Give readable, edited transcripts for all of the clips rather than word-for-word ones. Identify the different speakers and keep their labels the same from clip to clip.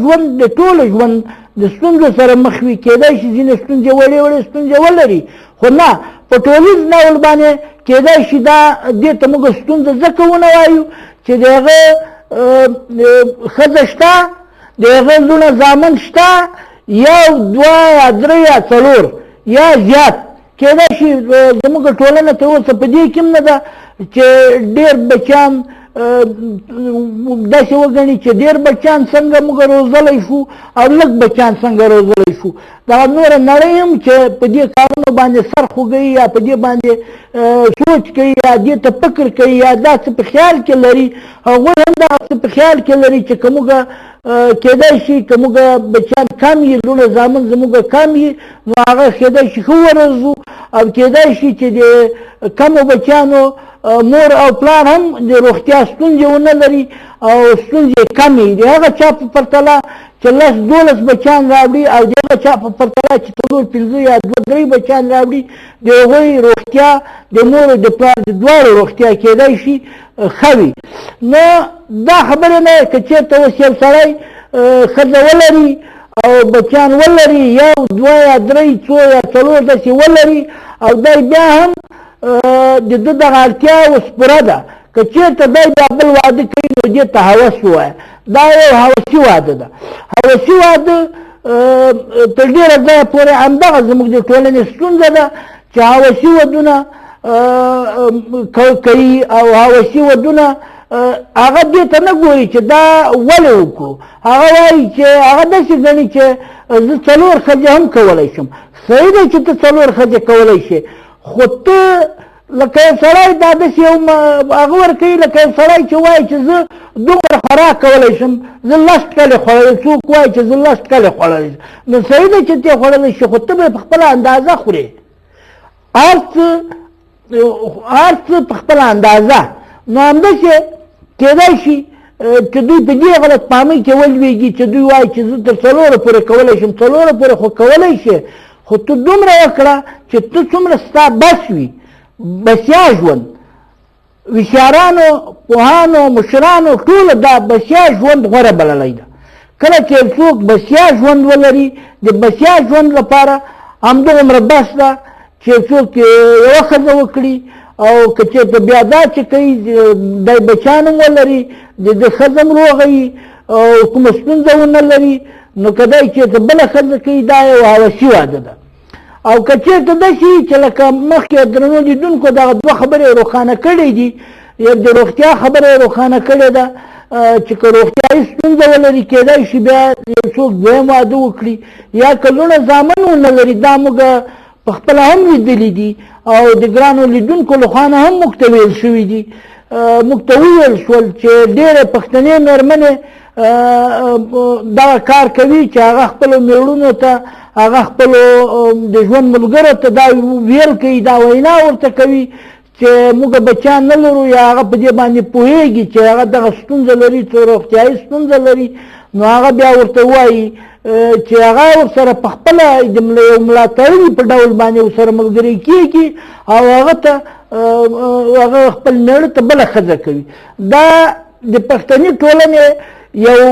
Speaker 1: ژوند د ټولو ژوند د ستونزو سره مخ وي. کېدای شي ځینې ستونزې وړې وړې ستونزې ولري، خو نه په ټولیز ډول باندې کېدای شي دا دې ته موږ ستونزه ځکه ونه وایو چې د هغه ښځه شته، د هغه لوڼه زامن شته، یو دوه یا درې یا څلور یا زیات. کېدای شي زموږ ټولنه تر اوسه په دې کې هم نه ده چې ډېر بچیان داسې وګڼي چې ډېر بچیان څنګه موږ روزلی شو او لږ بچیان څنګه روزلی شو. دغه نوره نړۍ هم چې په دې کارونو باندې سر خوږوي یا په دې باندې سوچ کوي یا دې ته فکر کوي یا دا څه په خیال کې لري، هغوی هم دغه څه په خیال کې لري چې که موږ کېدای شي که موږ بچیان کم یي، لوڼه زامن زموږ کم یي، نو هغه کېدای شي ښه وروزو، او کېدای شي چې د کمو بچیانو مور او پلار هم د روغتیا ستونزې ونه لري او ستونزې کمې دي. هغه چا په پرتله چې لس دولس بچیان راوړي او د هغه چا په پرتله چې څلور پنځه یا دوه درې بچیان راوړي، د هغوی روغتیا د مور او د پلار د دواړو روغتیا کېدای شي ښه وي. نو دا خبره نه که چېرته اوس یو سړی ښځه ولري او بچیان ولري، یو دوه یا درې څو یا څلور داسې ولري، او دی بیا هم د ده دغه اړتیا اوس پوره ده، که چېرته دی بیا بل واده کوي نو دې ته هوس ووایه. دا یو هوسي واده ده. هوسي واده تر ډېره ځایه پورې همدغه زموږ د ټولنې ستونزه ده چې هوسي ودونه کوي، او هوسي ودونه هغه دې ته نه ګوري چې دا ولې وکړو. هغه وایي چې هغه داسې ګڼي چې زه څلور ښځې هم کولی شم. صحیح دی چې ته څلور ښځې کولی شې، خو ته لکه یو سړی دا داسې یو هغه ورکوي لکه یو سړی چې وایي چې زه دومره خوراک کولی شم، زه لس ټکلې خوړلی، څوک وایي چې زه لس ټکلې خوړلی شم، نو صحیح دی چې ته خوړلی شې، خو ته به یې په خپله اندازه خورې، هر څه په خپله اندازه. نو همداسې کېدای شي چې دوی په دې غلط فهمۍ کې ولوېږي چې دوی وایي چې زه تر څلورو پورې کولی شم. څلورو پورې خو کولی شې، خو ته دومره وکړه چې ته څومره ستا بس وي، بسیا ژوند. هوښیارانو، پوهانو، مشرانو ټولو دا بسیا ژوند غوره بللی ده. کله چې یو څوک بسیا ژوند ولري، د بسیا ژوند لپاره همدغومره بس ده چې یو څوک یوه ښځه وکړي، او که چېرته بیا دا چې کوي دی بچیان هم ولري، د ده ښځه هم روغه وي او کومه ستونزه ونه لري، نو که دی چېرته بله ښځه کوي دا یو هوسي واده ده. او که چېرته داسې وي چې لکه مخکې درنو لیدونکو دغه دوه خبرې روښانه کړې دي، یو د روغتیا خبره یې روښانه کړې ده چې که روغتیایي ستونزه ولري کېدای شي بیا یو څوک دویم واده وکړي، یا که لوڼه زامن ونه لري، دا موږ په خپله هم لیدلي دي او د ګرانو لیدونکو له خوا نه هم موږ ته ویل شوي دي. موږ ته وویل شول چې ډېرې پښتنې مېرمنې دغه کار کوي چې هغه خپلو مېړونو ته، هغه خپلو د ژوند ملګرو ته دا ویل کوي، دا وینا ورته کوي چې موږ بچیان نه لرو، یا هغه په دې باندې پوهېږي چې هغه دغه ستونزه لري، څه روغتیایي ستونزه لري، نو هغه بیا ورته وایي چې هغه ورسره په خپله د یو ملاتړي په ډول باندې ورسره ملګری کېږي او هغه ته هغه خپل مېړه ته بله ښځه کوي. دا د پښتني ټولنې یو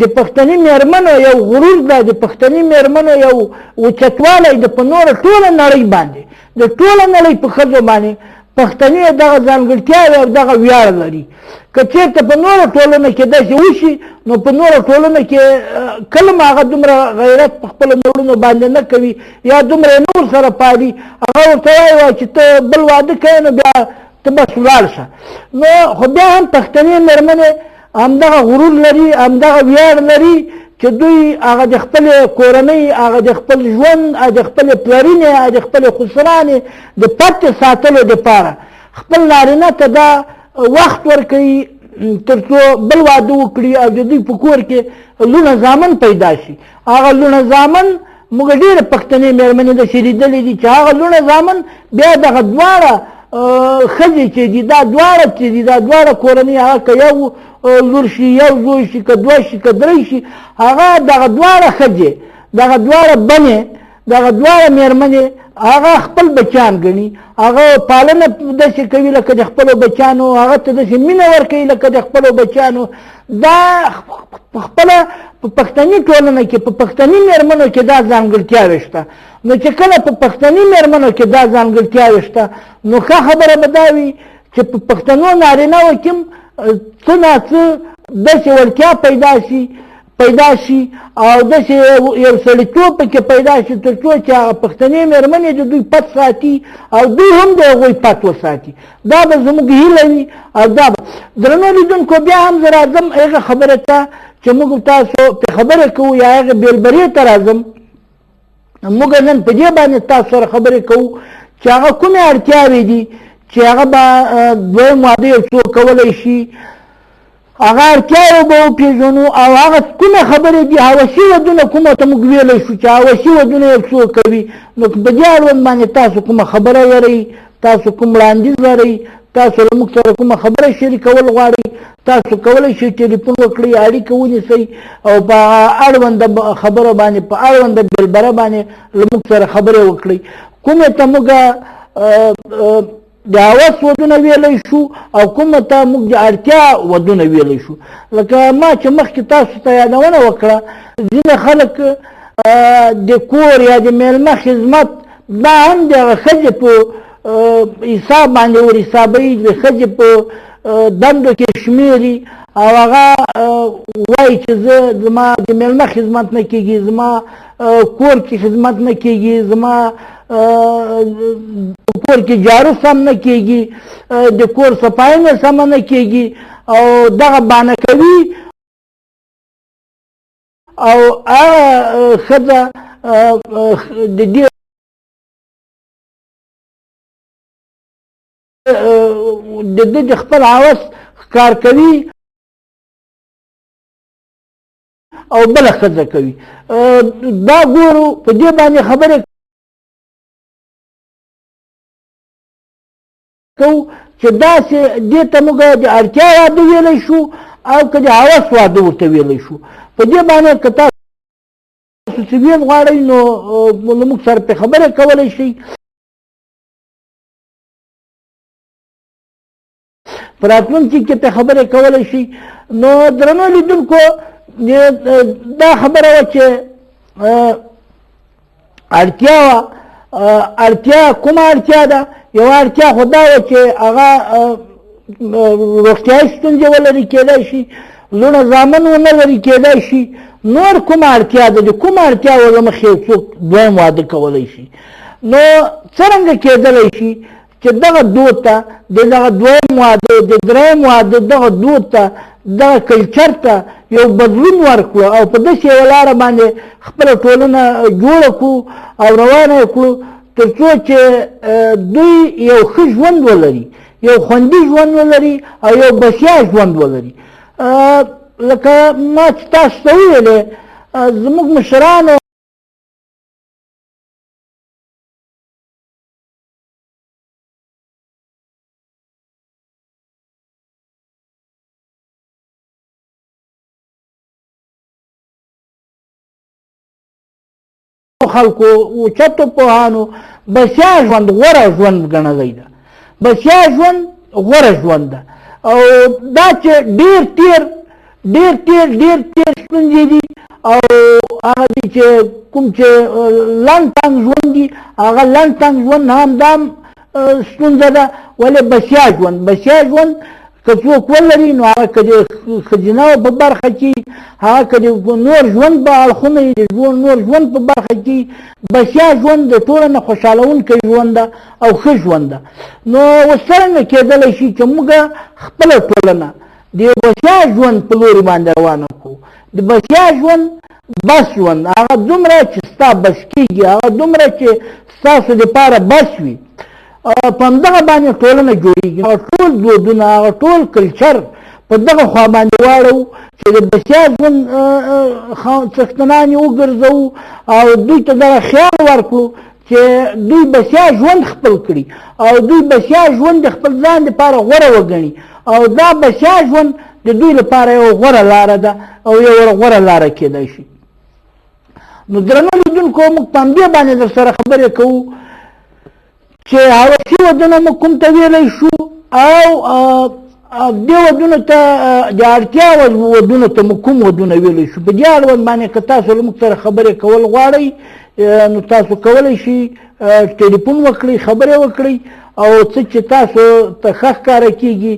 Speaker 1: د پښتني مېرمنو یو غرور ده، د پښتني مېرمنو یو اوچتوالی د په نوره ټوله نړۍ باندې، د ټوله نړۍ په ښځو باندې پښتني دغه ځانګړتیاوې او دغه ویاړ لري. که چېرته په نورو ټولنو کې داسې وشي نو په نورو ټولنو کې کله هم هغه دومره غیرت په خپلو مېړونو باندې نه کوي یا دومره یې نه ورسره پالي. هغه ورته وایي وایي چې ته بل واده کوې نو بیا ته بس ولاړ شه. نو خو بیا هم پښتنې مېرمنې همدغه غرور لري، همدغه ویاړ لري چې دوی هغه د خپلې کورنۍ، هغه د خپل ژوند، هغه د خپلې پلرینې، هغه د خپلې خسرانې د پتې ساتلو دپاره خپل نارینه ته دا وخت ورکوي تر څو بل واده وکړي او د دوی په کور کې لوڼه زامن پیدا شي. هغه لوڼه زامن موږ ډېرې پښتنې مېرمنې داسې لیدلې دي چې هغه لوڼه زامن بیا دغه دواړه ښځې چې دي، دا دواړه چې دي، دا دواړه کورنۍ، هغه که یو لور شي، یو زوی شي، که دوه شي، که درې شي، هغه دغه دواړه ښځې، دغه دواړه بنې دغه دواړه مېرمنې هغه خپل بچیان ګڼي، هغه پالنه داسې کوي لکه د خپلو بچیانو، هغه ته داسې مینه ورکوي لکه د خپلو بچیانو. دا په خپله په پښتني ټولنه کې په پښتني مېرمنو کې دا ځانګړتیاوې شته. نو چې کله په پښتني مېرمنو کې دا ځانګړتیاوې شته، نو ښه خبره به دا وي چې په پښتنو نارینه وو کې هم څه ناڅه داسې وړتیا پیدا شي او داسې یو سړیتوب پکې پیدا شي، تر څو چې هغه پښتنې مېرمنې د دوی پت ساتي او دوی هم د هغوی پت وساتي. دا به زموږ هیله وي. او دا به درنو لیدونکو بیا هم زه راځم هغه خبرې ته چې موږ تاسو پرې خبرې کوو، یا هغې بېلبرې ته راځم. موږ نن په دې باندې تاسو سره خبرې کوو چې هغه کومې اړتیاوې دي چې هغه به دویم واده یو څوک کولی شي، هغه اړتیاوې به وپېژنو او هغه کومې خبرې دي، هوسي ودونه کومه ته موږ ویلی شو چې هوسي ودونه یو څوک کوي. نو که په دې اړوند باندې تاسو کومه خبره لرئ، تاسو کوم وړاندیز لرئ، تاسو له موږ سره کومه خبره شریکول غواړئ، تاسو کولی شئ ټلیفون وکړئ، اړیکه ونیسئ او په اړوند خبره باندې، په اړوند بېلبره باندې له موږ سره خبرې وکړئ. کومې ته موږ د هوس ودونه ویلی شو او کومه ته موږ د اړتیا ودونه ویلی شو. لکه ما چې مخکې تاسو ته یادونه وکړه، ځینې خلک د کور یا د میلمه خدمت دا هم د هغه ښځې په حساب باندې ور حسابوي، د ښځې په دندو کې شمیري او هغه وایي چې زه زما د میلمه خدمت نه کېږي، زما کور کې خدمت نه کېږي، زما کور کې جارو سم نه کېږي، د کور صفاینه سمه نه کېږي او دغه بانه کوي او هغه ښځه د دې د ده د خپل هوس ښکار کوي او بله ښځه کوي. دا ګورو په دې باندې خبرې کوو چې داسې دې ته موږ د اړتیا واده ویلی شو او که د هوس واده ورته ویلی شو. په دې باندې که تاسو څه ویل غواړئ نو له موږ سره پرې خبرې کولی شئ. په راتلونکي کې پرې خبرې کولی شئ. نو درنو لیدونکو دا خبره وه چې اړتیا وه، اړتیا کومه اړتیا ده؟ یوه اړتیا خو دا وه چې هغه روغتیایي ستونزې ولري، کېدای شي لوڼه زامن ونه لري، کېدای شي نور کومه اړتیا ده، د کومه اړتیاوو له مخې یو څوک دویم واده کولی شي. نو څرنګه کېدلی شي چې دغه دود ته، د دغه دویم واده، د دریم واده دغه دود ته، دغه کلچر ته یو بدلون ورکړو او په داسې یوه لاره باندې خپله ټولنه جوړه کړو او روانه یې کړو تر څو چې دوی یو ښه ژوند ولري، یو خوندي ژوند ولري او یو بسیا ژوند ولري. لکه ما چې تاسو ته وویلې، زموږ مشرانو خلکو اوچتو پوهانو بسیا ژوند غوره ژوند ګڼلی ده، بسیا ژوند غوره ژوند ده. او دا چې ډېر تېر ډېر تېر ډېر تېر ستونزې دي او هغه دي چې کوم چې لنډ تنګ ژوند دي، هغه لنډ تنګ ژوند هم دا ستونزه ده. ولې بسیا ژوند، بسیا ژوند که څوک ولري نو هغه که د ښځینه په برخه کې، هغه که د نور ژوند په اړخونو یې، د نور ژوند په برخه کې، بسیا ژوند د ټولو نه خوشحالوونکی ژوند ده او ښه ژوند ده. نو اوس څرنګه کېدلی شي چې موږ خپله ټولنه د یو بسیا ژوند په لوري باندې روانه کړو؟ د بسیا ژوند بس ژوند هغه دومره چې ستا بس کېږي، هغه دومره چې ستاسو دپاره بس وي، په همدغه باندې ټولنه جوړېږي. هغه ټول دودونه، هغه ټول کلچر په دغه خوا باندې واړوو چې د بسیا ژوند څښتنان یې وګرځوو او دوی ته دغه خیال ورکړو چې دوی بسیا ژوند خپل کړي او دوی بسیا ژوند د خپل ځان دپاره غوره وګڼي او دا بسیا ژوند د دوی لپاره یوه غوره لاره ده او یوه غوره لاره کېدای شي. نو درنو لیدونکو، موږ په همدې باندې در سره خبرې کوو چې هوسي ودونه موږ کوم ته ویلی شو، او دې ودونو ته د اړتیا ودونو ته موږ کوم ودونه ویلی شو. په دې اړوند باندې که تاسو له موږ سره خبرې کول غواړئ، نو تاسو کولی شئ ټلیفون وکړئ، خبرې وکړئ، او څه چې تاسو ته ښه ښکاره کېږي،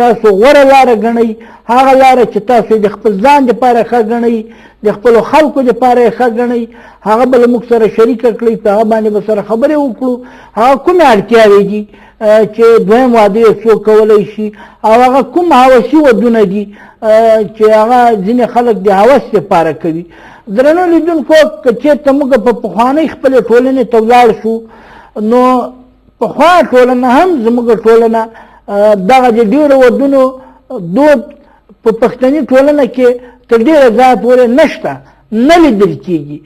Speaker 1: تاسو غوره لاره ګڼئ، هغه لاره چې تاسو د خپل ځان دپاره ښه ګڼئ، د خپلو خلکو دپاره یې ښه ګڼئ، هغه به له موږ سره شریکه کړئ، په هغه باندې به سره خبرې وکړو. هغه کومې اړتیاوې دي چې دویم واده یې څوک کولی شي، او هغه کوم هوسي ودونه دي چې هغه ځینې خلک د هوس دپاره کوي. درنو لیدونکو، که چېرته موږ په پخوانۍ خپلې ټولنې ته ولاړ شو، نو پخوا ټولنه هم زموږ ټولنه دغه د ډېرو ودونو دود په پښتني ټولنه کې تر ډېره ځایه پورې نشته، نه لیدل کېږي.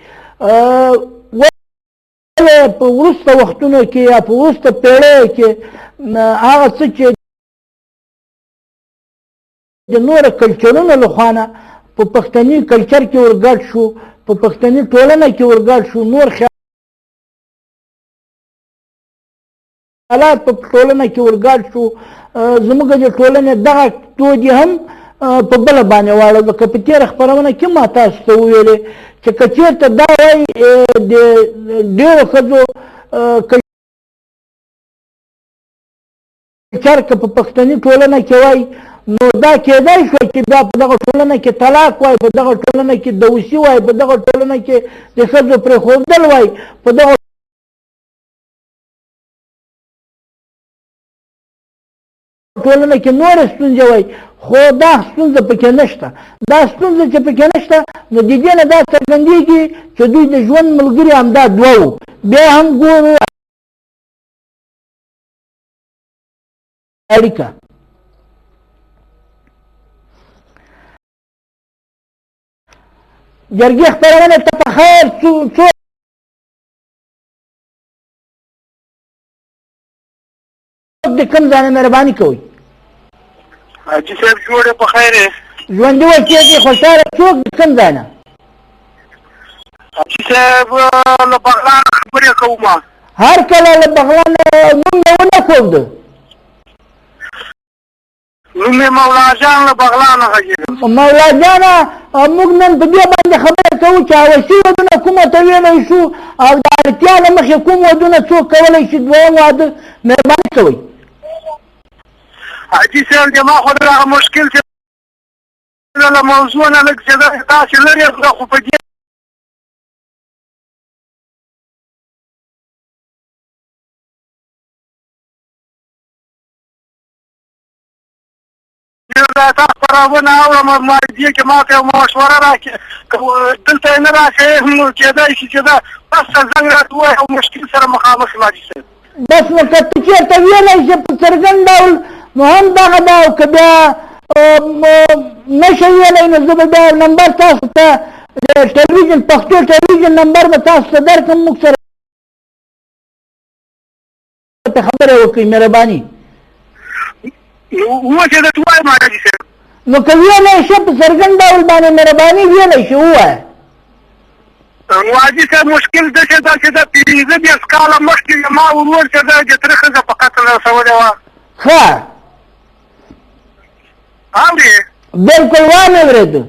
Speaker 1: ولې په وروسته وختونو کې یا په وروسته پېړیو کې هغه څه چې د نورو کلچرونو له خوا نه په پښتني کلچر کې ورګډ شو، په پښتني ټولنه کې ورګډ شو، نور خیالات په ټولنه کې ورګډ شو، زموږ د ټولنې دغه دود یې هم په بله باندې واړول. لکه په تېره خپرونه کې ما تاسو ته وویلې چې که چېرته دا وایي د ډېرو ښځو کلچر که په پښتني ټولنه کې وای، نو دا کېدای شو چې بیا په دغه ټولنه کې طلاق وای، په دغه ټولنه کې دوسي وای، په دغه ټولنه کې د ښځو پرېښودل وای، په دغه ټولنه کې نورې ستونزې وای. خو دا ستونزه پکې نشته. دا ستونزه چې پکې نشته، نو د دې نه دا څرګندېږي چې دوی د ژوند ملګري همدا دوه وو. بیا هم ګورو اړیکه. جرګې خپرونې ته په خیر. څوک د کوم ځای نه؟ مهرباني کوئ.
Speaker 2: حاجي صاحب، جوړ یې، په خیر یې؟
Speaker 1: ژوندي اوسېږئ، خوشحاله. څوک د کوم ځای نه؟
Speaker 2: حاجي صاحب، له بغلان خبرې کوم.
Speaker 1: هر کله له بغلان. نوم مې ونه ښود.
Speaker 2: نوم مې مولا جان، له بغلانه غږېږم.
Speaker 1: مولا جانه، موږ نن په دې باندې خبره کوو چې هوسي ودونه کومه ته ویلی شو، او د اړتیا له مخې کوم ودونه څوک کولی شي دویم واده. مهرباني کوئ.
Speaker 2: حاجي صاحب، د ما خو دغه مشکل چې له موضوع نه لږ چې تاسې لرې ده، خو په دې دا تا خپرونه اورم، ما دې کې ما ته یو مشوره راکړې. که دلته یې نه راکوې، نو کېدای شي چې دا بس ته زنګ راته ووایې او مشکل سره مخامخ یم حاجي صاحب.
Speaker 1: بس نو که ته چېرته ویلی شې په څرګند ډول، نو هم دغه ده، او که بیا نه شې ویلی، نو زه به بیا نمبر تاسو ته د ټلویزیون، پښتو ټلویزیون نمبر به تاسو ته درکړم، موږ سره ته خبرې وکړئ. مهرباني.
Speaker 2: اوس یې درته وایم حاجي صاحب.
Speaker 1: نو که ویلی شې په څرګند ډول باندې، مهرباني، ویلی شې، ووایه.
Speaker 2: نو حاجي صاحب، مشکل داسې ده چې دا 35 کاله مخکې زما ورور چې ده د تره ښځه په قتل رسولې وه.
Speaker 1: ښه.
Speaker 2: اورې؟
Speaker 1: بلکل، وانه ورېده.